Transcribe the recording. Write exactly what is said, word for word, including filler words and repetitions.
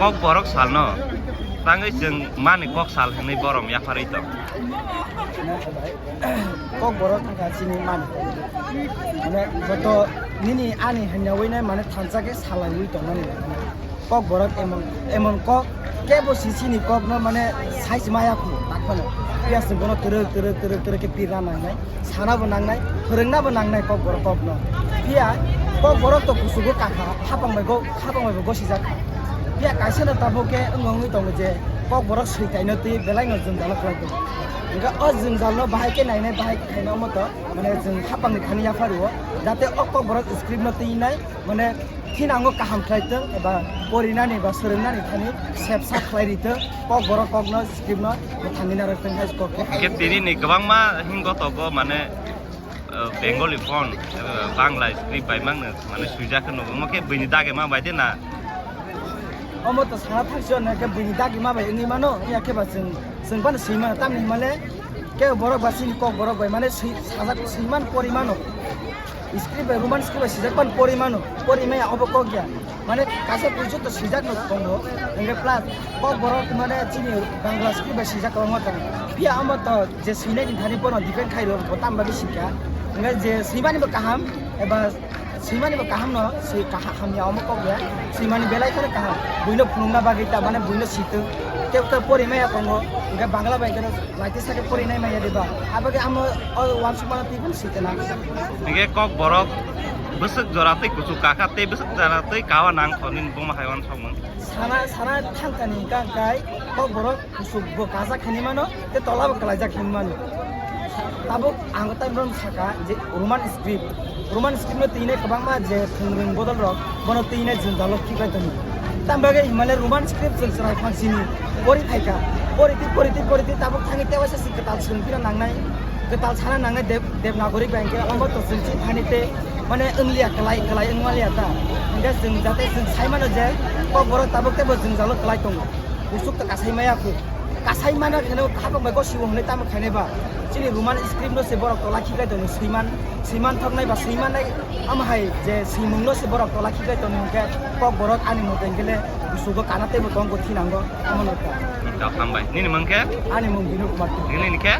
Kokborok salno tangwi chwng mani kok sal hwnwi borom yapharwi tong. Kokborok wngkha chini mani. Mane joto nini ani hwnyawi nai mane thansa khe salaiwi tongnani. Kokborok emon, emon kok kebo sisini kokno mane sai maya khu takhwno. Piyas bono twrwk twrwk twrwk twrwk khe pirna nangnai. Sanabo nangnai, phwrwngnabo nangnai kokborok kokno. Phiya kokborok to kuchugo kakha, hapang bai go, hapang bai bo gosijak. Phiya kaisa no tabuk khe wngwi tongo je kokborok switaino twi belaino jwngjalo khlai tongo. Hingkhe o jwngjalno bahai khe nainai, bahai khe khaina omo to, mane, chwng hapangni thani yaphario, jate o kokborok script no twi nai, mane, thinango kaham khlai tong eba porinani ba swrwngnani thani sepsa khlai ri tong, kokborok kokno script no thangwi narwk tong hai kok khe. Hingkhe tini ni kwbangma hingo togo, mane, uh, Bengali phone, uh, Bangla script bai mangno, mane, swijak khe nugo. Omo khe buini dagi ma bai de na? Omo to sana thangsi hwnna khe buini dagi ma bai wngwi mano, ya khe ba chwng, chwng phano swi mano, tamni hwnmale khe borok ba chini kokborok bai mane swi, sajak swi man pori mano. Script bai Roman script bai swijak phano pori mano, pori maya obo kok ya. Mane kaisa puisu to swijak no tongo, hingkhe plus kokborok mane chini Bangla script bai swijak kwbangma tongo. Phiya omo to je swinai ni thani bono depend khai rw bo tamo bagwi sikha. Hingkhe je swimani bo kaham eba swimani bo kaham no, swi kaha-, hamya omo kok ya. Swimani belai kheno kaham. Buino phunukna bagwi ta mane buino sitwng. Tei khe pori maya tongo. Hingkhe Bangla bai kheno laiti sake pori nai maya diba. Abagwi amo o wansukmano twi phano sitwna. Hingkhe kokborok bwswk jora tei kuchuk kakha tei bwswk jora tei kawa nang thoni buma hai wansukmung. Sana, sana thangkani hingkha hingkhai kokborok kuchuk bo kajak hinwi mano, tei tola bo kwlaijak hinwi mano. Tabuk ang tai borom saka je Roman script, Roman script no twi nai kwbangma je thwng rwng bodol rok bono twi nai jwngjalo khiklai tongo. Tam bagwi himale Roman script chwng chwrai phansini pori phaikha, pori twi, pori twi, pori twi tabuk thangwi tei waisa si kwtal swrwng phina nangnai, kwtal sana nangnai Dev-, Devanagari bai hwnkhe omo to chwng chini thani tei mane wngliya kwlai, kwlai wngmaliya ta. Hwnkhe chwng jate chwng sai mano je kokborok tabuk teibo jwngjalo kwlai tongo. Kuchuk ta kasai maya khu. Kasai mana kheno hapang bai gosibo hwnwi tamo khainai ba. Chini Roman script no se borok tola khiklai tongo, swiman, swiman thoknai ba swimannai, amo hai je swimung no se borok tola khiklai tongo hwnkhe kokborok ani mote hwnkhe le kuchugo kana teibo tongo thinango amo no ta. Kok hambai. Nini mung khe? Ani mung Binu Kumar Tripura. Nini khe?